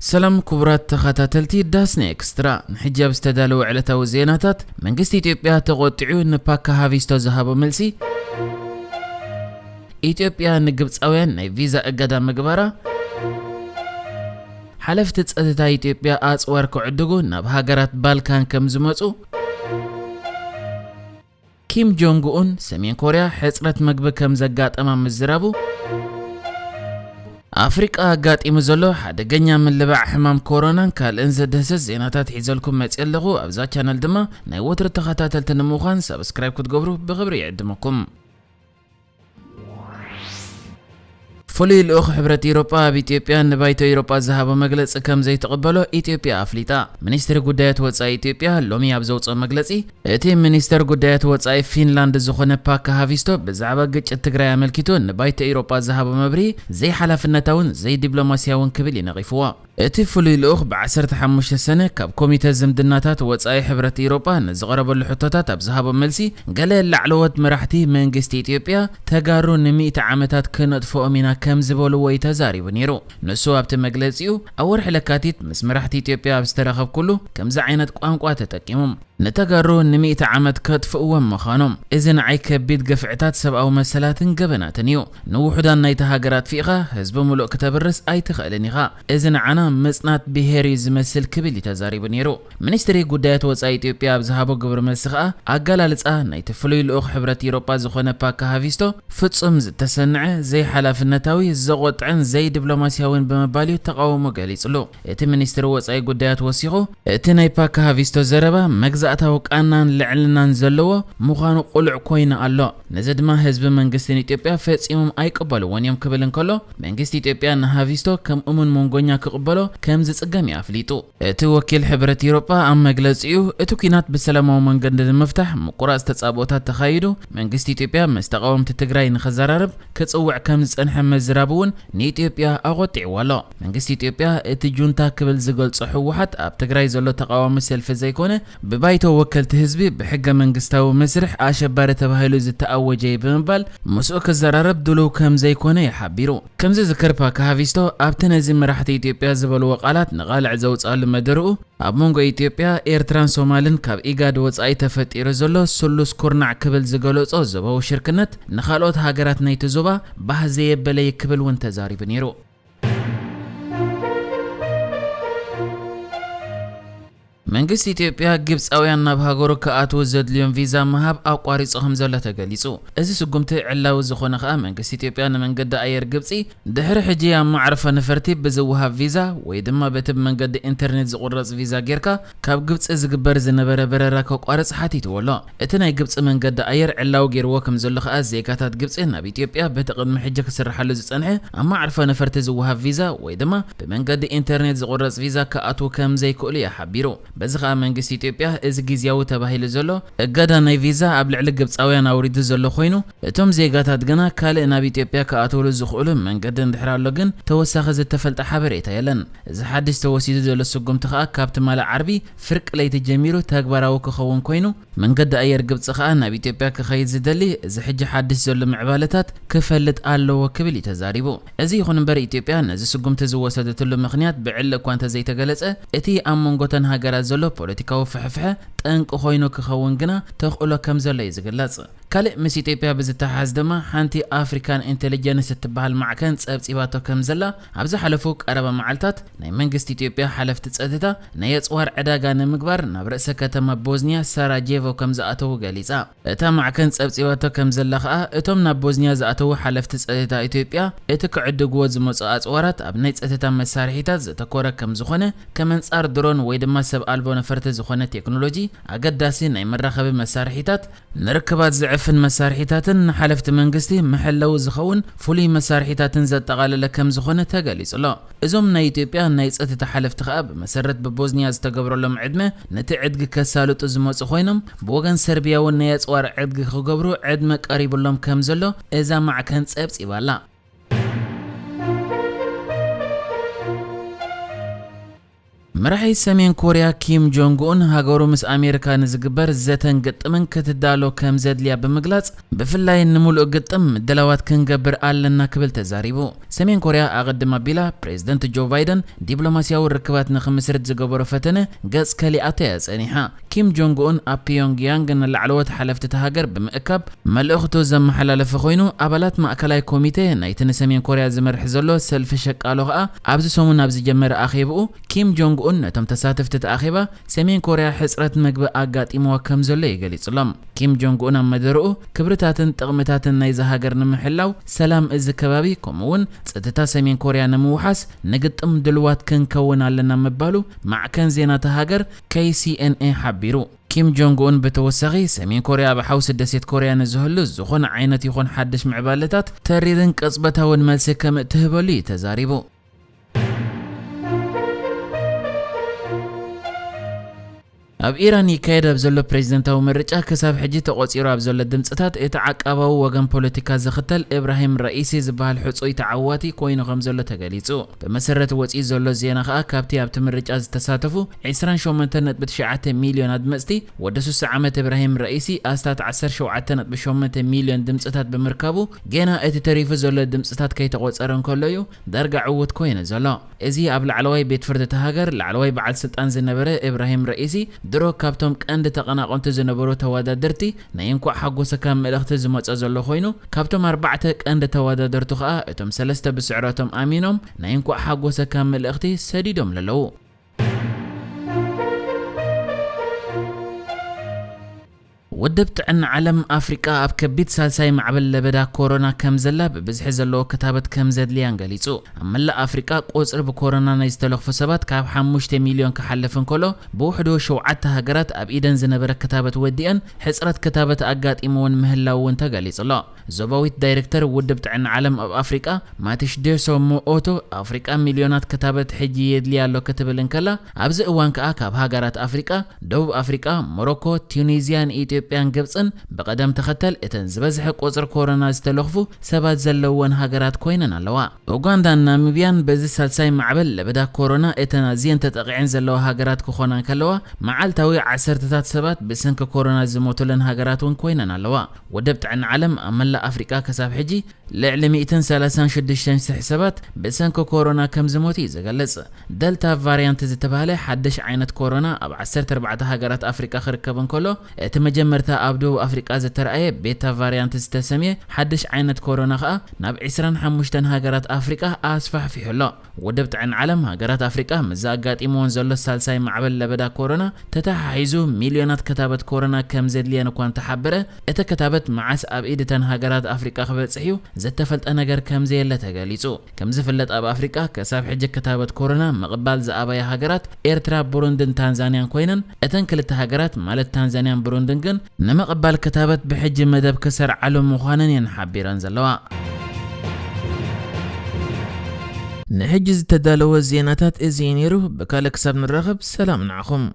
ሰላም ክቡራት ተኸታተልቲ ዳስና ኤክስትራ፣ ንሕጂ ኣብ ዝተዳለወ ዕለታዊ ዜናታት፣ መንግስቲ ኢትዮጵያ ተቖጢዑ ንፓካ ሃቪስቶ ዝሃቦ መልሲ፣ ኢትዮጵያ ንግብፃውያን ናይ ቪዛ እገዳ ምግባራ፣ ሓለፍቲ ፀጥታ ኢትዮጵያ ኣፅዋር ክዕድጉ ናብ ሃገራት ባልካን ከም ዝመፁ፣ ኪም ጆንግ ኡን ሰሜን ኮርያ ሕፅረት መግቢ ከም ዘጋጠማ ምዝራቡ፣ ኣፍሪቃ ኣጋጢሙ ዘሎ ሓደገኛ ምልባዕ ሕማም ኮሮናን ካልእን ዘድህስስ ዜናታት ሒዘልኩም መፅእ ኣለኹ። ኣብዛ ቻነል ድማ ናይ ወትሩ ተኸታተልቲ ንምዃን ሳብስክራይብ ክትገብሩ ብኽብሪ ይዕድመኩም። ፍሉይ ልኡኽ ሕብረት ኢሮጳ ኣብ ኢትዮጵያ ንባይቶ ኢሮጳ ዝሃቦ መግለጺ ከም ዘይትቕበሎ ኢትዮጵያ ኣፍሊጣ። ሚኒስትሪ ጉዳያት ወጻኢ ኢትዮጵያ ሎሚ ኣብ ዘውጽኦ መግለጺ፣ እቲ ሚኒስተር ጉዳያት ወጻኢ ፊንላንድ ዝኾነ ፓካ ሃቪስቶ ብዛዕባ ግጭት ትግራይ ኣመልኪቱ ንባይቶ ኢሮጳ ዝሃቦ መብርሂ ዘይሓላፍነታውን ዘይዲፕሎማስያውን ክብል እዩ ነቒፍዎ። እቲ ፍሉይ ልኡኽ ብ ዓሰርተ ሓሙሽተ ሰነ ካብ ኮሚተ ዝምድናታት ወጻኢ ሕብረት ኢሮጳ ንዝቐረበሉ ሕቶታት ኣብ ዝሃቦ መልሲ፣ ገለ ላዕለዎት መራሕቲ መንግስቲ ኢትዮጵያ፣ ተጋሩ ንምእቲ ዓመታት ክነጥፍኦም ኢና ከም ዝበልዎ እዩ ተዛሪቡ ነይሩ። ንሱ ኣብቲ መግለጺኡ፣ ኣብ ወርሒ ለካቲት ምስ መራሕቲ ኢትዮጵያ ኣብ ዝተራኸብኩሉ ከምዚ ዓይነት ቋንቋ ተጠቂሞም። ንተጋሩ ንምእቲ ዓመት ከጥፍእዎም ምዃኖም። እዚ ንዓይ ከቢድ ግፍዕታት ሰብኣዊ መሰላትን ገበናትን እዩ። ንውሑዳን ናይቲ ሃገር ኣጥፊእኻ ህዝቢ ምሉእ ክተብርስ ኣይትኽእልን ኢኻ። እዚ ንዓና ምጽናት ብሄር እዩ ዝመስል ክብል እዩ ተዛሪቡ ነይሩ። ሚኒስትሪ ጉዳያት ወጻኢ ኢትዮጵያ ኣብ ዝሃቦ ግብረ መልሲ ከኣ ኣገላልጻ ናይቲ ፍሉይ ልኡኽ ሕብረት ኢሮጳ ዝኾነ ፓካ ሃቪስቶ ፍጹም ዝተሰንዐ፣ ዘይሓላፍነታዊ፣ ዘቖጥዕን ዘይዲፕሎማስያውን ብምባል እዩ ተቓውሞ ገሊጽሉ። እቲ ሚኒስትሪ ወጻኢ ጉዳያት ወሲኹ፣ እቲ ናይ ፓካ ሃቪስቶ ዘረባ መግዛእታዊ ቃናን ልዕልናን ዘለዎ ምዃኑ ቁሉዕ ኮይኑ ኣሎ። ነዚ ድማ ህዝቢ መንግስትን ኢትዮጵያ ፈጺሞም ኣይቅበልዎን እዮም ክብል እንከሎ፣ መንግስቲ ኢትዮጵያ ንሃቪስቶ ከም እሙን መንጎኛ ክቕበሎ ከም ዝጽገም እዩ ኣፍሊጡ። እቲ ወኪል ሕብረት ኢሮጳ ኣብ መግለጺኡ፣ እቲ ኲናት ብሰላማዊ መንገዲ ንምፍታሕ ምቁራጽ ተጻብኦታት ተኻይዱ፣ መንግስቲ ኢትዮጵያ ምስ ተቓወምቲ ትግራይ ንኽዘራረብ ክጽውዕ ከም ዝጸንሐ ምዝራቡ እውን ንኢትዮጵያ ኣቖጢዕዋ ኣሎ። መንግስቲ ኢትዮጵያ እቲ ጁንታ ክብል ዝገልጾ ህወሓት ኣብ ትግራይ ዘሎ ተቓዋሚ ሰልፊ ዘይኮነ፣ ብባይቶ ወከልቲ ህዝቢ ብሕገ መንግስታዊ መስርሕ ኣሸባሪ ተባሂሉ ዝተኣወጀ እዩ ብምባል ምስኡ ክዘራረብ ድሉው ከም ዘይኮነ እዩ ሓቢሩ። ከምዚ ዝከር ፓካ ሃቪስቶ ኣብቲ ነዚ መራሕቲ ኢትዮጵያ ዝበልዎ ቃላት ንቓልዕ ዘውፅኣሉ መደርኡ ኣብ መንጎ ኢትዮጵያ፣ ኤርትራን ሶማልን ካብ ኢጋድ ወጻኢ ተፈጢሩ ዘሎ ስሉስ ኩርናዕ ክብል ዝገለጾ ዞባዊ ሽርክነት ንኻልኦት ሃገራት ናይቲ ዞባ ባህ ዘየበለ እዩ ክብል እውን ተዛሪቡ ነይሩ። መንግስቲ ኢትዮጵያ ግብጻውያን ናብ ሃገሩ ክኣትዉ ዘድልዮም ቪዛ ምሃብ ኣቋሪጹ ከም ዘሎ ተገሊጹ። እዚ ስጉምቲ ዕላዊ ዝኾነ ከኣ መንግስቲ ኢትዮጵያ ንመንገዲ ኣየር ግብጺ ድሕሪ ሕጂ ኣብ መዕርፎ ነፈርቲ ብዝወሃብ ቪዛ ወይ ድማ በቲ ብመንገዲ ኢንተርኔት ዝቑረጽ ቪዛ ጌርካ ካብ ግብጺ ዝግበር ዝነበረ በረራ ከቋርጽ ሓቲትዎ ኣሎ። እቲ ናይ ግብጺ መንገዲ ኣየር ዕላዊ ጌርዎ ከም ዘሎ ከኣ ዜጋታት ግብጺ ናብ ኢትዮጵያ በቲ ቅድሚ ሕጂ ክስርሓሉ ዝጸንሐ ኣብ መዕርፎ ነፈርቲ ዝወሃብ ቪዛ ወይ ድማ ብመንገዲ ኢንተርኔት ዝቑረጽ ቪዛ ክኣትዉ ከም ዘይክእሉ እዩ ሓቢሩ። በዚ ከኣ መንግስቲ ኢትዮጵያ እዚ ግዝያዊ ተባሂሉ ዘሎ እገዳ ናይ ቪዛ ኣብ ልዕሊ ግብጻውያን ኣውሪዱ ዘሎ ኮይኑ፣ እቶም ዜጋታት ግና ካልእ ናብ ኢትዮጵያ ክኣትውሉ ዝኽእሉ መንገዲ እንድሕር ኣሎ ግን ተወሳኺ ዝተፈልጠ ሓበሬታ የለን። እዚ ሓድሽ ተወሲዱ ዘሎ ስጉምቲ ከኣ ካብ ትማሊ ዓርቢ ፍርቂ ለይቲ ጀሚሩ ተግባራዊ ክኸውን ኮይኑ፣ መንገዲ ኣየር ግብጺ ከኣ ናብ ኢትዮጵያ ክኸይድ ዝደሊ እዚ ሕጂ ሓድሽ ዘሎ ምዕባለታት ክፈልጥ ኣለዎ ክብል እዩ ተዛሪቡ። እዚ ይኹን እምበር ኢትዮጵያ ነዚ ስጉምቲ ዝወሰደትሉ ምኽንያት ብዕሊ እኳ እንተዘይተገለጸ፣ እቲ ኣብ መንጎተን ሃገራት ዘሎ ፖለቲካዊ ፍሕፍሐ ጠንቂ ኮይኑ ክኸውን ግና ተኽእሎ ከም ዘሎ እዩ ዝግለጽ። ካልእ ምስ ኢትዮጵያ ብዝተሓሓዝ ድማ ሓንቲ ኣፍሪካን ኢንቴሊጀንስ እትበሃል ማዕከን ጸብጺባቶ ከም ዘላ ኣብ ዝሓለፉ ቀረባ መዓልታት ናይ መንግስቲ ኢትዮጵያ ሓለፍቲ ጸጥታ ናይ ኣጽዋር ዕዳጋ ንምግባር ናብ ርእሰ ከተማ ቦዝኒያ ሳራጄቮ ከም ዝኣተዉ ገሊጻ። እታ ማዕከን ጸብጺባቶ ከም ዘላ ከኣ እቶም ናብ ቦዝኒያ ዝኣተዉ ሓለፍቲ ጸጥታ ኢትዮጵያ እቲ ክዕድግዎ ዝመጹ ኣጽዋራት ኣብ ናይ ጸጥታ መሳርሒታት ዘተኮረ ከም ዝኾነ ከም ኣንጻር ድሮን ወይ ድማ ሰብ ኣልቦ ነፈርቲ ዝኾነ ቴክኖሎጂ ኣገዳሲ ናይ መራኸቢ መሳርሒታት ንርክባት ዝዕፍን መሳርሒታትን ንሓለፍቲ መንግስቲ መሐለዊ ዝኸውን ፍሉይ መሳርሒታትን ዘጠቓለለ ከም ዝኾነ ተገሊጹ ኣሎ። እዞም ናይ ኢትዮጵያ ናይ ጸጥታ ሓለፍቲ ከኣ ብመሰረት ብቦዝኒያ ዝተገብረሎም ዕድመ ነቲ ዕድጊ ከሳልጡ ዝመጹ ኮይኖም ብወገን ሰርቢያ እውን ናይ ኣጽዋር ዕድጊ ክገብሩ ዕድመ ቀሪቡሎም ከም ዘሎ እዛ ማዕከን ጸብጺባ ኣላ። መራሒ ሰሜን ኮርያ ኪም ጆንግ ኡን ሃገሩ ምስ ኣሜሪካ ንዝግበር ዘተን ግጥምን ክትዳሎ ከም ዘድልያ ብምግላጽ፣ ብፍላይ ንምሉእ ግጥም ምድላዋት ክንገብር ኣለና ክብል ተዛሪቡ። ሰሜን ኮርያ ኣቐድም ኣቢላ ፕሬዝደንት ጆ ባይደን ዲፕሎማስያዊ ርክባት ንኽምስርት ዝገበሮ ፈተነ ገጽ ከሊኣቶ እያ ጸኒሓ። ኪም ጆንግ ኡን ኣብ ፒዮንግያንግ ንላዕለዎት ሓለፍቲ እታ ሃገር ብምእካብ መልእኽቱ ዘመሓላለፈ ኮይኑ፣ ኣባላት ማእከላይ ኮሚቴ ናይቲ ንሰሜን ኮርያ ዝመርሕ ዘሎ ሰልፊ ሸቃሎ ከኣ ኣብዚ ሰሙን ኣብ ዝጀመረ ኣኼብኡ ኪም ጆንግ ኡን ነቶም ተሳተፍቲ እቲ ኣኼባ ሰሜን ኮርያ ሕጽረት መግቢ ኣጋጢምዋ ከም ዘሎ እዩ ገሊጹሎም። ኪም ጆንግ ኡን ኣብ መደርኡ ክብርታትን ጥቕምታትን ናይዛ ሃገር ንምሕላው ሰላም እዚ ከባቢ ከምኡ እውን ጸጥታ ሰሜን ኮርያ ንምውሓስ ንግጥም ድልዋት ክንከውን ኣለና ምባሉ ማዕከን ዜና እታ ሃገር ኬ ሲ ኤን ኤ ሓቢሩ። ኪም ጆንግ ኡን ብተወሳኺ ሰሜን ኮርያ ኣብ ሓውሲ ደሴት ኮርያ ንዝህሉ ዝኾነ ዓይነት ይኹን ሓድሽ ምዕባለታት ተሪርን ቅጽበታውን መልሲ ከም እትህበሉ እዩ ተዛሪቡ። ኣብ ኢራን ይካየድ ኣብ ዘሎ ፕሬዝደንታዊ ምርጫ ክሳብ ሕጂ ተቖጺሩ ኣብ ዘሎ ድምጽታት እቲ ዓቃባዊ ወገን ፖለቲካ ዝኽተል እብራሂም ረኢሲ ዝበሃል ሕጹይ ተዓዋቲ ኮይኑ ከም ዘሎ ተገሊጹ። ብመሰረት ወጺኡ ዘሎ ዜና ከኣ ካብቲ ኣብቲ ምርጫ ዝተሳተፉ ዕስራን ሸሞንተን ነጥቢ ትሽዓተ ሚልዮን ኣድመጽቲ ወዲ ስሳ ዓመት እብራሂም ረኢሲ ኣስታት ዓሰርተ ሸውዓተ ነጥቢ ሸሞንተ ሚልዮን ድምጽታት ብምርካቡ ገና እቲ ተሪፉ ዘሎ ድምጽታት ከይተቖጸረ እንከሎ እዩ ዳርጋ ዕዉት ኮይኑ ዘሎ። እዚ ኣብ ላዕለዋይ ቤት ፍርዲ እታ ሃገር ላዕለዋይ በዓል ስልጣን ዝነበረ እብራሂም ረኢሲ ድሮ ካብቶም ቀንዲ ተቐናቐንቲ ዝነበሩ ተወዳደርቲ ናይ እንኳዕ ሓጎሰካ መልእኽቲ ዝመጾ ዘሎ ኮይኑ፣ ካብቶም ኣርባዕተ ቀንዲ ተወዳደርቱ ከኣ እቶም ሰለስተ ብስዕረቶም ኣሚኖም ናይ እንኳዕ ሓጎሰካ መልእኽቲ ሰዲዶም ለለዉ። ውድብ ጥዕና ዓለም ኣፍሪቃ ኣብ ከቢድ ሳልሳይ ማዕበል ለበዳ ኮሮና ከም ዘላ ብብዝሒ ዘለዎ ክታበት ከም ዘድልያን ገሊጹ። ኣብ መላእ ኣፍሪቃ ቁጽሪ ብኮሮና ናይ ዝተለኽፉ ሰባት ካብ ሓሙሽተ ሚልዮን ክሓልፍ እንከሎ ብውሕዱ ሸውዓተ ሃገራት ኣብ ኢደን ዝነበረ ክታበት ወዲአን ሕጽረት ክታበት ኣጋጢምወን ምህላው እውን ተገሊጹ ኣሎ። ዞባዊት ዳይሬክተር ውድብ ጥዕና ዓለም ኣብ ኣፍሪቃ ማቲሽ ዴሶ ሞኦቶ ኣፍሪቃ ሚልዮናት ክታበት ሕጂ የድልያ ኣሎ ክትብል እንከላ ኣብዚ እዋን ከኣ ካብ ሃገራት ኣፍሪቃ ደቡብ ኣፍሪቃ፣ ሞሮኮ፣ ቱኒዝያን ኢትዮጵያን ግብጽን ብቐደም ተኸተል እተን ዝበዝሐ ቁጽሪ ኮሮና ዝተለኽፉ ሰባት ዘለወን ሃገራት ኮይነን ኣለዋ። ኡጋንዳን ናሚብያን በዚ ሳልሳይ ማዕበል ለበዳ ኮሮና እተን ኣዝየን ተጠቒዐን ዘለዋ ሃገራት ክኾና እንከለዋ፣ መዓልታዊ ዓሰርተታት ሰባት ብሰንኪ ኮሮና ዝሞቱለን ሃገራት እውን ኮይነን ኣለዋ። ውድብ ጥዕና ዓለም ኣብ መላእ ኣፍሪቃ ክሳብ ሕጂ ልዕሊ ሚእትን ሰላሳን ሽዱሽተን ሽሕ ሰባት ብሰንኪ ኮሮና ከም ዝሞቱ እዩ ዝገልጽ። ደልታ ቫርያንት ዝተባህለ ሓድሽ ዓይነት ኮሮና ኣብ ዓሰርተ ኣርባዕተ ሃገራት ኣፍሪቃ ክርከብ እንከሎ፣ እቲ መጀመርታ ኣብ ደቡብ ኣፍሪቃ ዝተረኣየ ቤታ ቫርያንት ዝተሰምየ ሓድሽ ዓይነት ኮሮና ከኣ ናብ ዕስራን ሓሙሽተን ሃገራት ኣፍሪቃ ኣስፋሕፊሑ ኣሎ። ውድብ ጥዕና ዓለም ሃገራት ኣፍሪቃ ምስዚ ኣጋጢምወን ዘሎ ሳልሳይ ማዕበል ለበዳ ኮሮና ተተሓሒዙ ሚልዮናት ክታበት ኮሮና ከም ዘድልየን እኳ እንተሓበረ፣ እቲ ክታበት መዓስ ኣብ ኢድ እተን ሃገራት ኣፍሪቃ ክበጽሕ እዩ ዘተፈልጠ ነገር ከም ዘየለ ተገሊጹ። ከም ዝፍለጥ ኣብ ኣፍሪቃ ክሳብ ሕጂ ክታበት ኮሮና ምቕባል ዝኣበያ ሃገራት ኤርትራ፣ ቡሩንድን ታንዛንያን ኮይነን፣ እተን ክልተ ሃገራት ማለት ታንዛንያን ቡሩንድን ግን ንምቕባል ክታበት ብሕጂ መደብ ክሰርዓሉ ምዃነን እየን ሓቢረን ዘለዋ። ንሕጂ ዝተዳለወ ዜናታት እዚ እዩ ነይሩ። ብካልእ ክሳብ ንራኸብ ሰላም ንዓኹም።